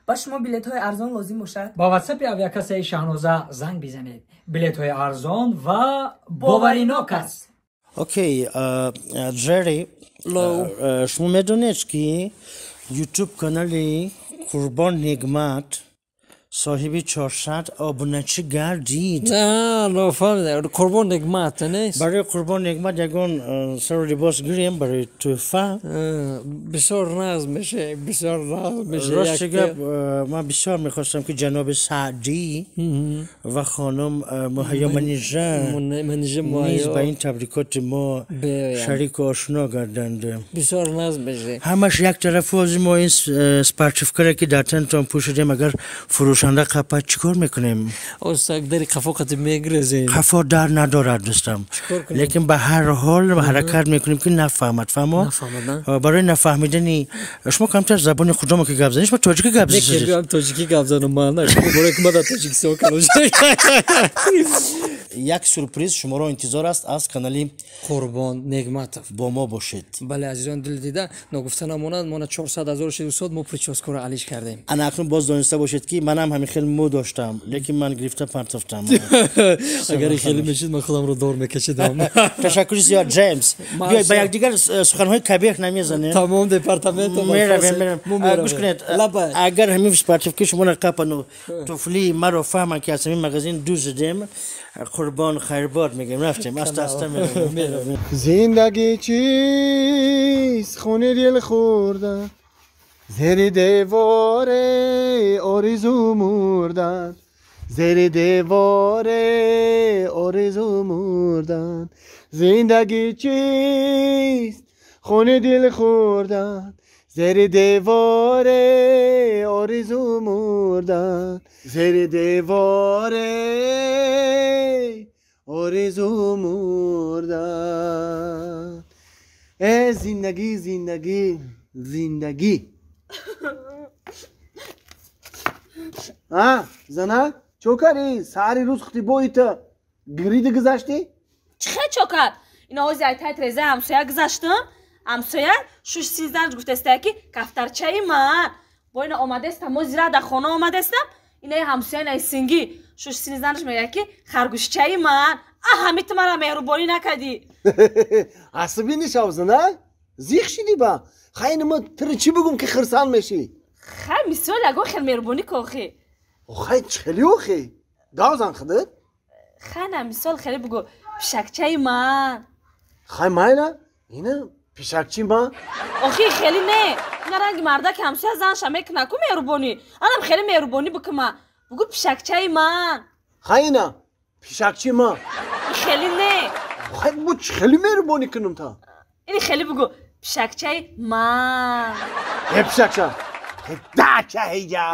Ба шумо билетҳои арзон лозим бошад? Ба ватсапи авиакассаи Шаҳноза занг бизанед. Билетҳои арзон ва боваринок аст. Окей, Ҷерри, шумо медонед, ки ютуб канали Қурбон Нигмат соҳиби 400 обуначӣ гардид. Нафаҳмидам. Қурбон Нигмат нест? Барои Қурбон Нигмат ягон сару либос гирем барои тӯҳфа. Бисёр нағз меше, бисёр нағз меше. Рости гап, ман бисёр мехостам, ки ҷаноби Саъдӣ ва хонум Муҳайё Манижа низ ба ин табрикоти мо шарику ошно гарданд. Бисёр нағз меше. Ҳамаш як тарафу ози мо ин спортивкаре, ки дар тантон пӯшидем, агар фурӯшанда қапад, чӣ кор мекунем? Дари қафо қати мегрезем. Қафо дар надорад, дӯстам, лекин ба ҳар ҳол ҳаракат мекунем, ки нафаҳмад. Фаҳмо, барои нафаҳмидани шумо камтар забони худомо ки гап занед. Шумо тоҷикӣ гап занед. Тоҷикӣ гап занам ман, барои ки ма дар Тоҷикистон. Як сюрприз шуморо интизор аст аз канали Қурбон Негматов. Бо мо бошед. Бале, азизон, дил дида, ногуфта намонад, мона 400 ҳазор шид, устод, мо прическаро алиш кардем. Ана акнун боз дониста бошед, ки манам ҳамин хел мӯ доштам, лекин ман гирифта партофтам. Агар хеле мешид, ман худамро дор мекашидам. Ташаккури зиёд, Ҷеймс. Биёед, ба якдигар суханҳои кабеҳ намезанем. Тамом, департамент. Меравем, меравем. Гӯш кунед, агар ҳамин спортивки шуморо қапану туфлии маро фаҳманд, ки аз ҳамин магазин дузидем, қурбон хайрбод мегӯем. Рафтем, аста аста меравем. Зиндагӣ чист? Хуни дил хӯрдан, зери деворе оризу мурдан, зери деворе оризу мурдан. Зиндагӣ чист? Хуни дил хӯрдан, зери деворе оризу мурдан, зери деворе оризу мурдан. Э, зиндагӣ, зиндагӣ, зиндагӣ. А зана, чо кардӣ? Саҳари рӯз хутибоита гириди гузаштӣ? Чӣ хел чо кард? Ина ҳози айтай трезаи ҳамсоя гузаштам. Ҳамсоя шуш синзанҷ гуфтаста, ки кафтарчаи ман бо ина омадестам. Мо зира дар хона омадестам, инаи ҳамсоя, инаи сингӣ шуш синзанаш мегӯяд, ки харгӯшчаи ман. А ҳами ту мара меҳрубонӣ накардӣ. Асабӣ нишав, зана, зиқ шидӣ. Ба хай, ма тири чӣ бигум, ки хирсанд мешӣ? Хай, мисол, ягон хел меҳрубонӣ ку охи. Хай, чӣ хели охи? Гав зан худат. Хай, на, мисол, хеле бугу: пишакчаи ман. Хай, майла, ина пишакчи ман. Охи, хеле не, ина ранги мардаки ҳамсоя занша мекуна ку меҳрубонӣ, анам хеле меҳрубонӣ бикума, бугу: пишакчаи ман. Хай, ина пишакчи ман. Хеле не. Хай, бу чӣ хеле меҳрубонӣ кунам та? Ини хеле бугу: пишакчаи ман. Э, пишакча дача ҳеҷа.